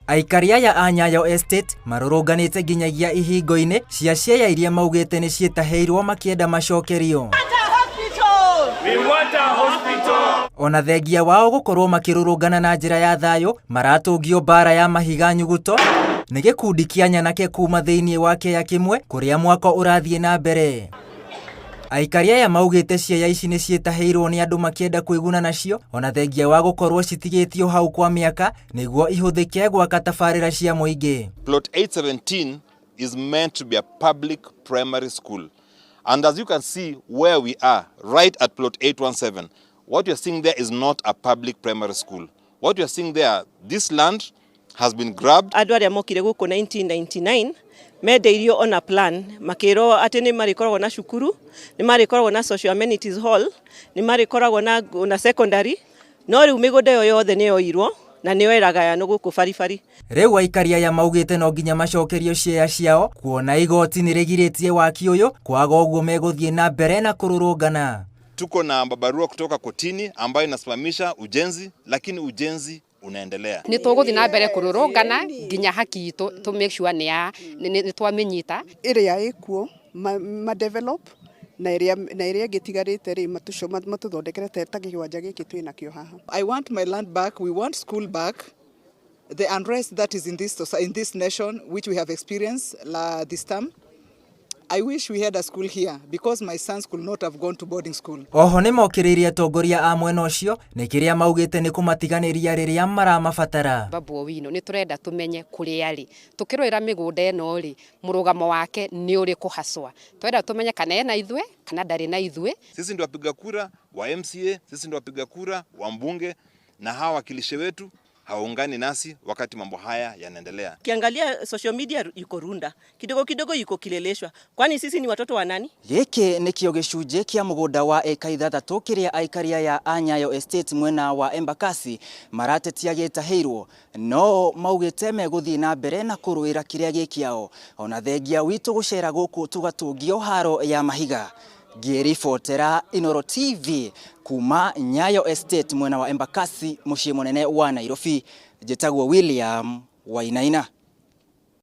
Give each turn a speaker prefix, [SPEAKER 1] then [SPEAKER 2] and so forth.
[SPEAKER 1] Aikari aya a Nyayo Estate marũrũnganĩte nginyagia ihingo-inĩ cia cieya iria maugĩte nĩ ciĩtahĩirwo makĩenda macokerio. Ona thengia wao gũkorwo makĩrũrũngana na njĩra ya thayũ, maratũngio mbara ya mahiga nyuguto nĩ gĩkundi kĩa nyanake kuma thĩinĩ wa kĩaya kĩmwe kũrĩa mwako ũrathiĩ na mbere. Aikari aya maugĩte cieya ici nĩ ciĩtahĩirwo nĩ andũ makĩenda kwĩguna nacio ona thengia wa gũkorwo citigĩtio hau kwa mĩaka nĩguo ihũthĩke gwaka tabarĩra cia mũingĩ.
[SPEAKER 2] Plot 817 is meant to be a public primary school. And as you can see where we are, right at plot 817, what you're seeing there is not a public primary school. What you're seeing there, this land has been grabbed.
[SPEAKER 3] Andũ arĩa mokire gũkũ 1999 mendeirio ona plan makĩrwo atĩ nĩ marĩkoragwo na cukuru, nĩ marĩkoragwo na social amenities hall, nĩ marĩkoragwo na, na secondary, no rĩu mĩgũnda ĩyo yothe nĩ yoirwo na nĩyo ĩragayanwo gũkũ baribari.
[SPEAKER 1] Rĩu aikari aya maugĩte no nginya macokerio cieya ciao kuona igoti nĩ rĩgirĩtie waki ũyũ, kwaga ũguo megũthiĩ na mbere na kũrũrũngana.
[SPEAKER 2] Tuko na barua kutoka kotini ambayo inasimamisha ujenzi, lakini ujenzi unaendelea.
[SPEAKER 4] Nĩ tũgũthiĩ na mbere kũrũrũngana nginya haki itũ tũ make sure nĩ ya nĩ twamĩnyita.
[SPEAKER 5] Ĩrĩa ĩkuo ma develop na ĩrĩa na ĩrĩa ĩngĩ ĩtigarĩte rĩ matũthondekere ta kĩwanja gĩkĩ twĩ nakĩo haha.
[SPEAKER 6] I want my land back. We want school back. The unrest that is in this nation, which we have experienced this term, I wish we had a school here because my sons could not have gone to boarding school.
[SPEAKER 1] Oho nĩ mokĩrĩirie atongoria a mwena ũcio nĩ kĩrĩa maugĩte nĩ kũmatiganĩria rĩrĩa maramabatara.
[SPEAKER 4] Babu Owino nĩ tũrenda tũmenye kũrĩa arĩ, tũkĩrũĩra mĩgũnda ĩno rĩ, mũrũgamo wake nĩ ũrĩkũ haswa. Tũrenda tũmenye kana ena ithuĩ kana ndarĩ na ithuĩ.
[SPEAKER 2] Sisi ndio wapiga kura wa MCA, sisi ndio wapiga kura wa mbunge, na hawa wakilishi wetu hawaungani nasi wakati mambo haya yanaendelea.
[SPEAKER 3] Ukiangalia social media yuko Runda, kidogo kidogo yuko Kileleshwa. Kwani sisi ni watoto wa nani?
[SPEAKER 1] Gĩkĩ nĩkĩo gĩcunjĩ kĩa mũgũnda wa ĩka 6 kĩrĩa aikari aya a Nyayo Estate mwena wa Embakasi maratetia gĩtahĩirwo, no maugĩte megũthiĩ na mbere na kũrũĩra kĩrĩa gĩ kĩao ona thengia witũ gũcera gũkũ tũgatũngio haro ya mahiga. Ngĩribotera Inooro TV kuma Nyayo Estate mwena wa Embakasi mũciĩ mũnene wa Nairobi, njĩtagwo William Wainaina.